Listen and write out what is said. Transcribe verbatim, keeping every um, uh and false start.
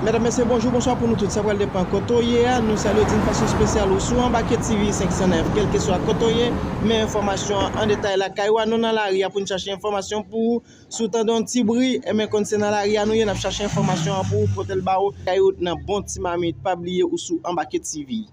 Medam, mesye, bonjou, bonswa pou nou tout. Sa pral depann kote w ye a. Nou salye w di n fason espesyal ou sou Anbake T V senk san nèf, kèlkeswa kote w ye. Men enfòmasyon an an detay lakay ou a. Nou nan lari a pou n chache enfòmasyon pou ou. Si w tande yon ti bri, enben konn se nan lari a nou ye, n ap chache enfòmasyon an pou ou, pote l ba ou, kay ou nan bon ti mamit. Pa bliye ou sou Anbake T V.